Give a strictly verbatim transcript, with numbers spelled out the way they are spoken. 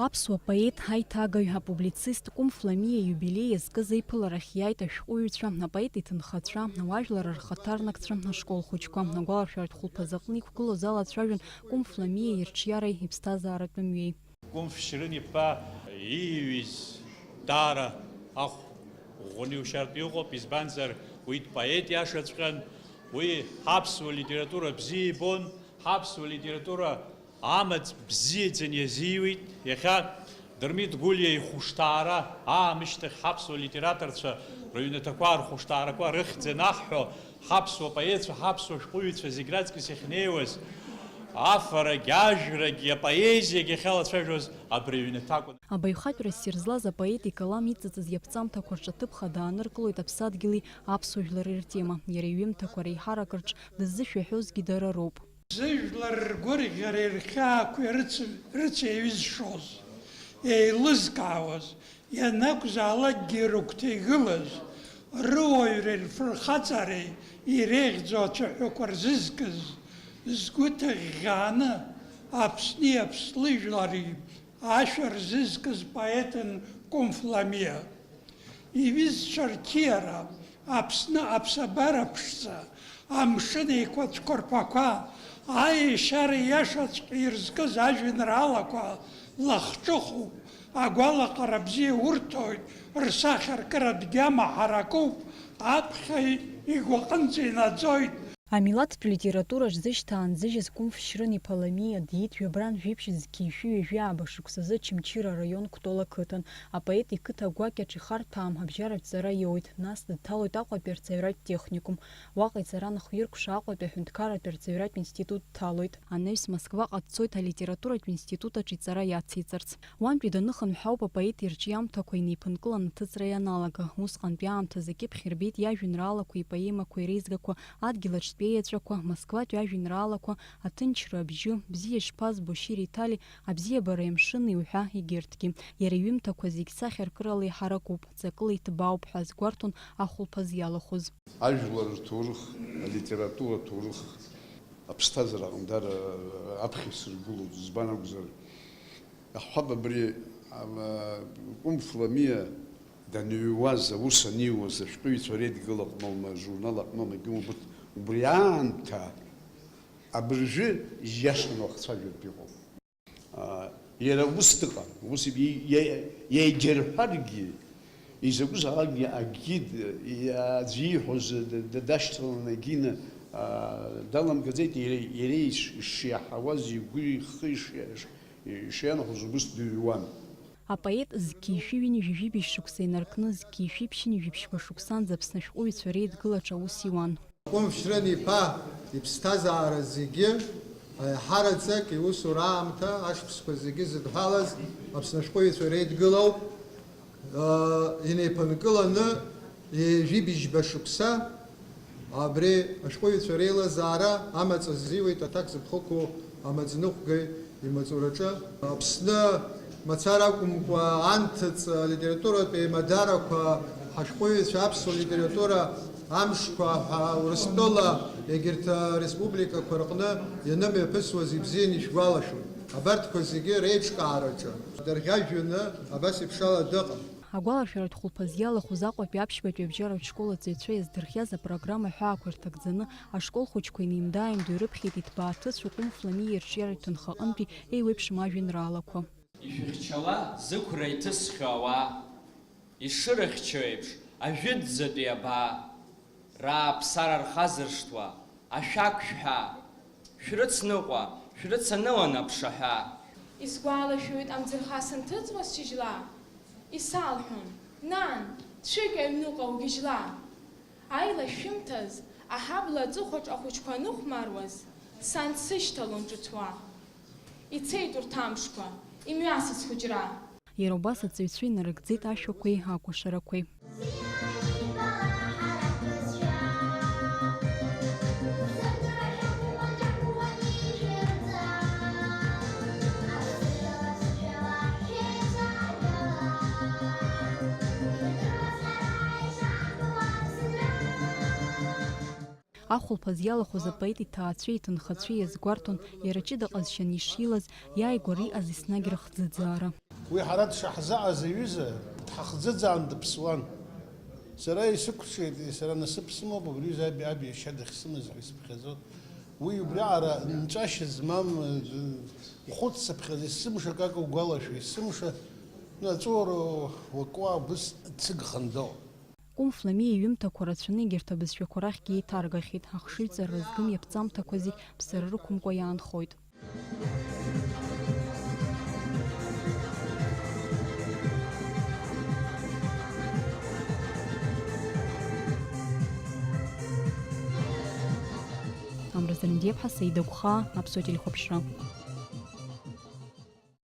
Аԥсуа поет, аиҭагаҩ, апублицист Кәым Фламиа ииубилеи иазкыз аиԥыларахь иааит ашәҟәыҩҩцәа, апоет иҭынхацәа, ауаажәлар рхаҭарнакцәа, ашкол хәыҷқәа. Агәаларшәаратә хәылԥазы аҟны иқәгылоз алацәажәон Кәым Фламиа ирҿиареи иԥсҭазааратә мҩеи. Кәым Фшьрын-иԥа ииҩыз даара ахә ӷәӷәаны иушьартә иҟоуп, избанзар, уи дпоет иашаҵәҟьан, уи ҳаԥсуа литература бзиа ибон, ҳаԥсуа литература амаҵ бзиаӡаны иазиуит. Иахьа Дырмит Гәлиа ихәышҭаара аамышьҭахь ҳаԥсуа литераторцәа рыҩнаҭақәа рхәышҭаарақәа рыхьӡ анаҳҳәо, ҳаԥсуа поетцәа, ҳаԥсуа шәҟәыҩҩцәа зегь раҵкыс иахьнеиуаз, афарагь, ажәрагь, апоезиагь ахьалацәажәоз абри аҩнаҭа акәын. Абаҩхатәра ссир злаз апоет икалам иҵыҵыз иаԥҵамҭақәа рҿы аҭыԥ хада ааныркылоит аԥсадгьыли аԥсуа жәлари ртема. Иара иҩымҭақәа реиҳарак рҿы дыззышәаҳәозгьы дара роуп. Зыжәлар ргәырӷьареи рхьаақәеи рыц-, рыцеиҩызшоз, еилызкаауаз, ианакәзаалакгьы рыгәҭа игылаз, рыуаҩреи рфырхаҵареи иреиӷьӡоу ацәаҳәақәа рзызкыз, згәы ҭыӷьӷьааны Аԥсни Аԥслыжәлари ашәа рзызкыз поетын Кәым Фламиа. Иҩызцәа рқьиара, Аԥсны аԥсабара ԥшӡа, амшын еиқәа цәқәырԥақәа, аешьара иашаҵәҟьа ирызкыз ажәеинраалақәа лахҿыхуп, агәалаҟара бзиа урҭоит, рсахьаркыратә гьама ҳаракуп, аԥхьаҩ игәаҟынӡа инаӡоит. Амилаҭтә литератураҿ зышьҭаан зыжьыз Кәым Фшьрын-иԥа Ламиа диит жәабран жәибжь зқьи шәи ҩажәи ааба шықәсазы Очамчыра араион Кәтол ақыҭан. Апоет иқыҭа гәакьаҿ ихарҭәаам абжьаратә ҵара иоуеит, нас дҭалоит Аҟәатәи арҵаҩратә техникум. Уаҟа иҵара анахиркәша, Аҟәатәи аҳәынҭқарратә арҵаҩратә институт дҭалоит. Анаҩс Москваҟа дцоит алитературатә институт аҿы иҵара иациҵарц. Уантәи даныхынҳә ауп апоет ирҿиамҭақәа инеиԥынкыланы аҭыҵра ианалага. Усҟантәи аамҭазы акьыԥхь рбеит иажәеинраалақәа, ипоемақәа, иреизгақәа, адгьыл аҿтәи еҵәақәа, Москватәи ажәеинраалақәа, Аҭынчра абжьы, Бзиа шԥазбо, Шьыри Ҭали, Абзиабареи амшыни уҳәа егьырҭгьы. Иара иҩымҭақәа зегь сахьаркырала иҳаракуп, ҵакыла иҭбаауп ҳәа азгәарҭон ахәылԥаз иалахәыз. Ажәлар рҭоурых, алитература аҭоурых, аԥсҭазаара аҟны даара аԥхьа исыргылоит, избан акәзар, иаҳҳәап, абри, ам, Кәым Фламиа даныҩуаз, аус аниуаз, ашәҟәыҩҩцәа реидгыла аҟноума, ажурнал аҟноума, егьи убырҭ, убри аамҭа абыржәы ииашаны уахцәажәартә иҟоуп. Аа, иара ус дыҟан, ус иби-, иа-, иагьырҳәаргьы, изакәызаалакгьы акгьы д-, иа-, аӡәы ииҳәоз д-, д-, дашьҭаланы акгьы ны, аа, даламгаӡеит, иара, иара иш-, ишиаҳауаз, игәы ихы ишиа-, иш-, ишианахәоз убыс дыҩуан. Апоет зқьи шәи ҩынҩажәи жәибжь шықәса инаркны, зқьи шәи ԥшьынҩажәи ԥшьба шықәсанӡа Аԥсны ашәҟәыҩҩцәа реидгылаҿы аус иуан. Кәым Фшьрын-иԥа иԥсҭазаара зегьы, аиҳараӡак иусура аамҭа ашықәсқәа зегьы зыдҳәалаз Аԥсны ашәҟәыҩҩцәа реидгылоуп, э, инеиԥынкыланы ҩажәи быжьба шықәса абри ашәҟәыҩҩцәа реилазаара амаҵ азиуеит аҭак зыԥхықәу амаҵныҟәгаҩ имаҵураҿы. Аԥсны мацара акәымкәа, анҭыҵ алитературатә еимадарақәа, ҳашәҟәыҩҩцәа аԥсуа литература амшқәа ҳәа Урыстәыла егьырҭ ареспубликақәа рҟны ианымҩаԥысуаз ибзианы ишәгәалашәоит. Абарҭқәа зегьы реиҿкаараҿы дырӷьажәҩаны абас еиԥшала дыҟан. Агәаларшәаратә хәылԥаз иалахәыз Аҟәатәи аԥшьбатәи абжьаратә школ аҵаҩцәа иаздырхиаз апрограмма аҳәаақәа рҭагӡаны, ашкол хәыҷқәа инеимда-ааимда ирыԥхьеит иҭбаа ҭыцәу Кәым Фламиа ирҿиаратә ҭынхаҟынтәи еиуеиԥшым ажәеинраалақәа. Ишәыхьчауа зықәра иҭысхьоу ауаа, ишырыхьчо еиԥш, ажәытәӡатәи абаа, рааԥсара рхазыршҭуа, ашәақь шәҳәа, шәрыцныҟәа, шәрыцанылан аԥшаҳәа. Исгәалашәоит амӡырха санҭыҵуаз шьыжьла, исалҳәон, нан, цәыкь аҩныҟа угьежьла. Аилашәымҭаз аҳабла аҵыхәаҿ ахәыҷқәа аныхәмаруаз, сан дсышьҭалон ҿыҭуа. Ицеит урҭ амшқәа, имҩасыз схәыҷра. Иара убас аҵаҩцәа инарыгӡеит ашәақәеи акәашарақәеи. Ахәылԥаз иалахәыз апоет иҭаацәеи иҭынхацәеи иазгәарҭон иара ҷыда ҟазшьаны ишилаз, иааигәара иҟаз еснагь рыхӡыӡаара. Уи ҳара дшаҳзыҟаз аҩыза дҳахӡыӡаан дыԥсуан. Сара исықәҿиеит, сара насыԥ сымоуп, убри аҩыза аби, аби иашьа дахьсымаз ҳәа исыԥхьаӡо. Уи убриаҟара нҵәашьа змам, ухәыццыԥхьаӡа, есымша акака угәалашәо, есымша, ну, аҵәуара уакуа убыс дсыгхандо. Кәым Фламиа иҩымҭақәа рацәаны егьырҭ абызшәақәа рахьгьы еиҭаргахьеит, ахшыҩҵарра згым иаԥҵамҭақәа зегь ԥсара рықәымкәа иаанхоит. Амра Залендиев, Ҳасеида Гәхаа, Аԥсуа телехәаԥшра.